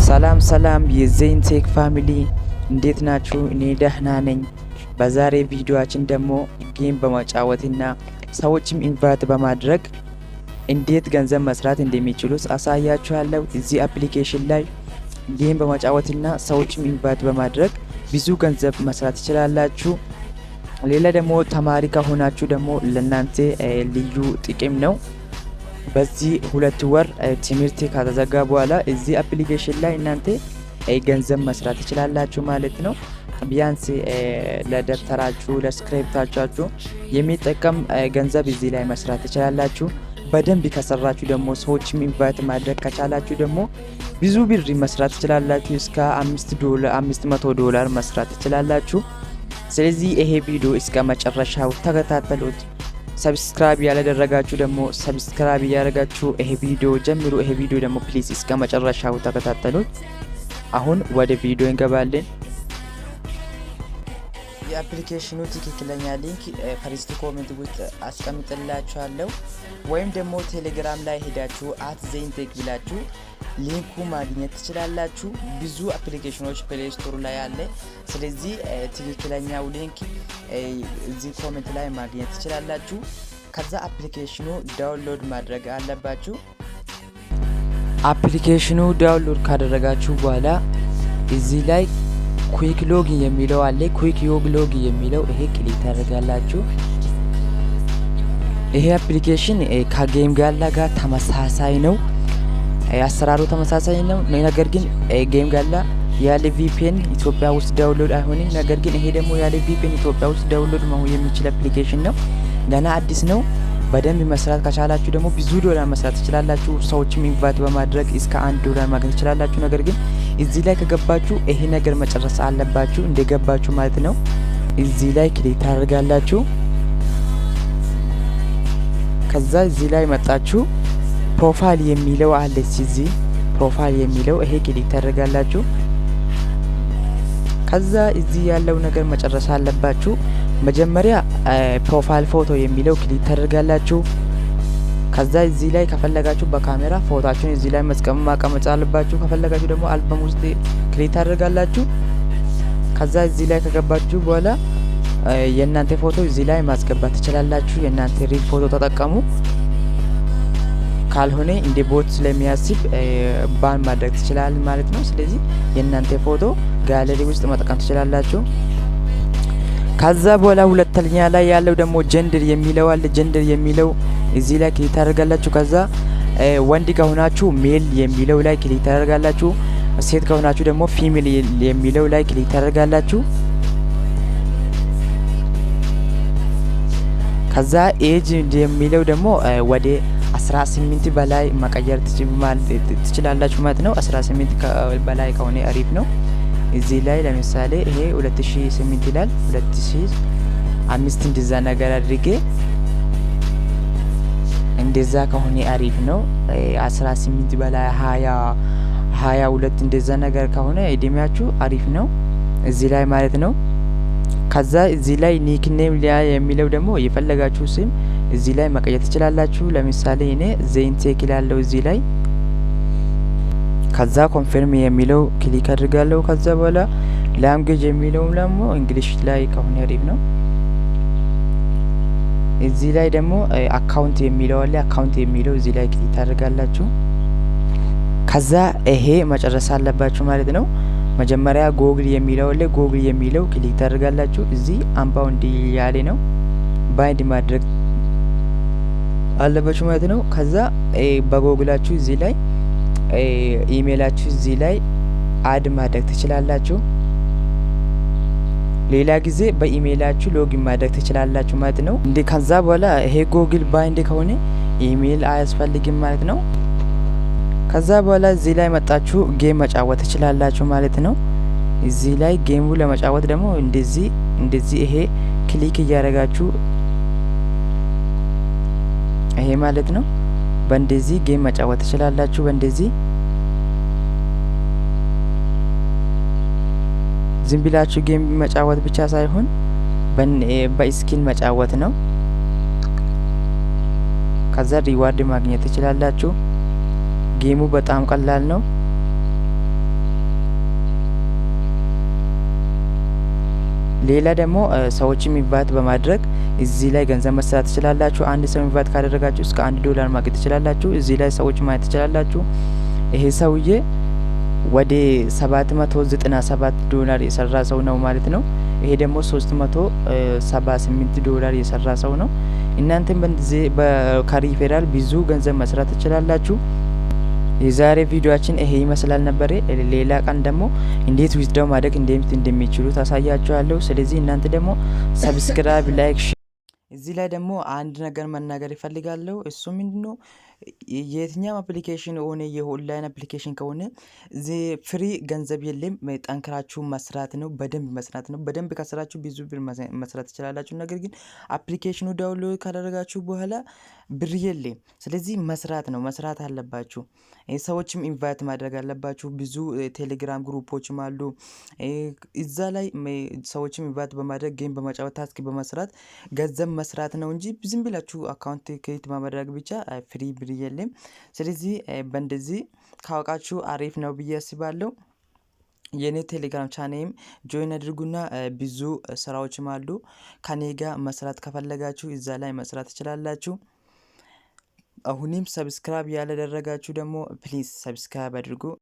ሰላም ሰላም የዜንቴክ family፣ እንዴት ናችሁ? እኔ ደህና ነኝ። በዛሬ ቪዲዮአችን ደግሞ game በመጫወትና ሰዎችም invite በማድረግ እንዴት ገንዘብ መስራት እንደሚችሉ አሳያችኋለሁ። እዚህ application ላይ game በመጫወትና ሰዎችም invite በማድረግ ብዙ ገንዘብ መስራት ትችላላችሁ። ሌላ ደግሞ ተማሪ ከሆናችሁ ደግሞ ለእናንተ ልዩ ጥቅም ነው። በዚህ 2 ወር ትምህርት ከተዘጋ በኋላ እዚህ application ላይ እናንተ ገንዘብ መስራት ትችላላችሁ ማለት ነው። ቢያንስ ለደብተራችሁ፣ ለስክሪፕታችሁ የሚጠቀም ገንዘብ እዚህ ላይ መስራት ትችላላችሁ። በደንብ ከሰራችሁ ደግሞ፣ ሰዎችም invite ማድረግ ከቻላችሁ ደግሞ ብዙ ብር መስራት ትችላላችሁ። እስከ 5 ዶላር፣ 500 ዶላር መስራት ትችላላችሁ። ስለዚህ ይሄ ቪዲዮ እስከ መጨረሻው ተከታተሉት። Subscribe ያላደረጋችሁ ደግሞ subscribe እያደረጋችሁ ይሄ ቪዲዮ ጀምሩ። ይሄ ቪዲዮ ደግሞ please እስከ መጨረሻው ተከታተሉት። አሁን ወደ ቪዲዮ እንገባለን። የ application ኑ ትክክለኛ link first comment ውስጥ አስቀምጥላችኋለሁ፣ ወይም ደግሞ ቴሌግራም ላይ ሄዳችሁ @ዜንቴክ ብላችሁ link ኩ ማግኘት ትችላላችሁ። ብዙ application ኖች Play Store ላይ አለ። ስለዚህ ትክክለኛው link እዚህ comment ላይ ማግኘት ትችላላችሁ። ከዛ application ኑ download ማድረግ አለባችሁ። Application ኑ download ካደረጋችሁ በኋላ እዚህ ላይ quick login የሚለው አለ። Quick login የሚለው ይሄ click ታደርጋላችሁ። ይሄ application ከ GameGala ጋር ተመሳሳይ ነው። አሰራሩ ተመሳሳይ ነው። ነገር ግን GameGala ያለ VPN ኢትዮጵያ ውስጥ download አይሆንም። ነገር ግን ይሄ ደግሞ ያለ VPN ኢትዮጵያ ውስጥ download መሆን የሚችል application ነው። ገና አዲስ ነው። በደንብ መስራት ከቻላችሁ ደግሞ ብዙ ዶላር መስራት ትችላላችሁ። ሰዎችም invite በማድረግ እስከ 1 ዶላር ማግኘት ትችላላችሁ። ነገር ግን እዚህ ላይ ከገባችሁ ይሄ ነገር መጨረስ አለባችሁ፣ እንደገባችሁ ማለት ነው። እዚህ ላይ click ታደርጋላችሁ። ከዛ እዚህ ላይ መጣችሁ profile የሚለው አለ። እዚህ profile የሚለው ይሄ click ታደርጋላችሁ። ከዛ እዚህ ያለው ነገር መጨረስ አለባችሁ። መጀመሪያ profile photo የሚለው click ታደርጋላችሁ። ከዛ እዚህ ላይ ከፈለጋችሁ በካሜራ ፎቶአችሁን እዚህ ላይ ማስቀመጥ አለባችሁ። ከፈለጋችሁ ደግሞ አልበም ውስጥ click ታደርጋላችሁ። ከዛ እዚህ ላይ ከገባችሁ በኋላ የእናንተ ፎቶ እዚህ ላይ ማስገባት ትችላላችሁ። የእናንተ real ፎቶ ተጠቀሙ። ካልሆነ እንደ bot ስለሚያስብ ban ማድረግ ትችላል ማለት ነው። ስለዚህ የእናንተ ፎቶ ጋለሪ ውስጥ መጠቀም ትችላላችሁ። ከዛ በኋላ ሁለተኛ ላይ ያለው ደግሞ gender የሚለው አለ። Gender የሚለው እዚህ ላይ click ታደርጋላችሁ። ከዛ ወንድ ከሆናችሁ male የሚለው ላይ click ታደርጋላችሁ። ሴት ከሆናችሁ ደግሞ female የሚለው ላይ click ታደርጋላችሁ። ከዛ age የሚለው ደግሞ ወደ 18 በላይ መቀየር ትችላላችሁ ማለት ነው። 18 በላይ ከሆነ አሪፍ ነው። እዚህ ላይ ለምሳሌ ይሄ 2008 ይላል። 2005 እንደዛ ነገር አድርጌ እንደዛ ከሆነ አሪፍ ነው። 18 በላይ፣ 20፣ 22 እንደዛ ነገር ከሆነ እድሜያችሁ አሪፍ ነው እዚህ ላይ ማለት ነው። ከዛ እዚህ ላይ nickname የሚለው ደግሞ የፈለጋችሁ ስም እዚህ ላይ መቀየር ትችላላችሁ። ለምሳሌ እኔ ዜንቴክ ይላለው እዚህ ላይ። ከዛ confirm የሚለው click አድርጋለሁ። ከዛ በኋላ language የሚለውም ደግሞ English ላይ ከሆነ አሪፍ ነው። እዚህ ላይ ደግሞ account የሚለው አለ። Account የሚለው እዚህ ላይ click ታደርጋላችሁ። ከዛ ይሄ መጨረስ አለባችሁ ማለት ነው። መጀመሪያ ጎግል የሚለው አለ። ጎግል የሚለው click ታደርጋላችሁ። እዚህ unbound ያለ ነው፣ bind ማድረግ አለባችሁ ማለት ነው። ከዛ በጎግላችሁ እዚህ ላይ ኢሜይላችሁ እዚህ ላይ add ማድረግ ትችላላችሁ። ሌላ ጊዜ በኢሜይላችሁ login ማድረግ ትችላላችሁ ማለት ነው። እንደ ከዛ በኋላ ይሄ ጎግል bind ከሆነ ኢሜይል አያስፈልግም ማለት ነው። ከዛ በኋላ እዚህ ላይ መጣችሁ game መጫወት ትችላላችሁ ማለት ነው። እዚህ ላይ game ኡ ለመጫወት ደግሞ እንደዚህ እንደዚህ ይሄ click እያደረጋችሁ ይሄ ማለት ነው። በእንደዚህ game መጫወት ትችላላችሁ። በእንደዚህ ዝም ብላችሁ game መጫወት ብቻ ሳይሆን በ skill መጫወት ነው። ከዛ reward ማግኘት ትችላላችሁ። Game ኡ በጣም ቀላል ነው። ሌላ ደግሞ ሰዎችም invite በማድረግ እዚህ ላይ ገንዘብ መስራት ትችላላችሁ። አንድ ሰው invite ካደረጋችሁ እስከ 1 ዶላር ማግኘት ትችላላችሁ። እዚህ ላይ ሰዎች ማየት ትችላላችሁ። ይሄ ሰውዬ ወደ 797 ዶላር የሰራ ሰው ነው ማለት ነው። ይሄ ደግሞ 378 ዶላር የሰራ ሰው ነው። እናንተም በዚህ ከሪፌራል ብዙ ገንዘብ መስራት ትችላላችሁ። የዛሬ ቪዲዮአችን ይሄ ይመስላል ነበር። ሌላ ቀን ደግሞ እንዴት withdraw ማድረግ እንደሚችሉ ታሳያችኋለሁ። ስለዚህ እናንተ ደግሞ subscribe፣ like። እዚህ ላይ ደግሞ አንድ ነገር መናገር እፈልጋለሁ። እሱ ምንድነው? የትኛውም application ሆነ የ online application ከሆነ free ገንዘብ የለም። ጠንክራችሁ መስራት ነው፣ በደንብ መስራት ነው። በደንብ ከሰራችሁ ብዙ ብር መስራት ትችላላችሁ። ነገር ግን application ኑ download ካደረጋችሁ በኋላ ብር የለም። ስለዚህ መስራት ነው፣ መስራት አለባችሁ። ሰዎችም invite ማድረግ አለባችሁ። ብዙ ቴሌግራም group ኦችም አሉ። እዛ ላይ ሰዎችም invite በማድረግ፣ game በመጫወት፣ task በመስራት ገንዘብ መስራት ነው እንጂ ዝም ብላችሁ account create በማድረግ ብቻ free ብር የለም። ስለዚህ በእንደዚህ ካወቃችሁ አሪፍ ነው ብዬ አስባለሁ። የኔ ቴሌግራም channel ም join አድርጉና ብዙ ስራዎችም አሉ። ከኔ ጋር መስራት ከፈለጋችሁ እዛ ላይ መስራት ትችላላችሁ። አሁንም subscribe ያላደረጋችሁ ደግሞ please subscribe አድርጉ።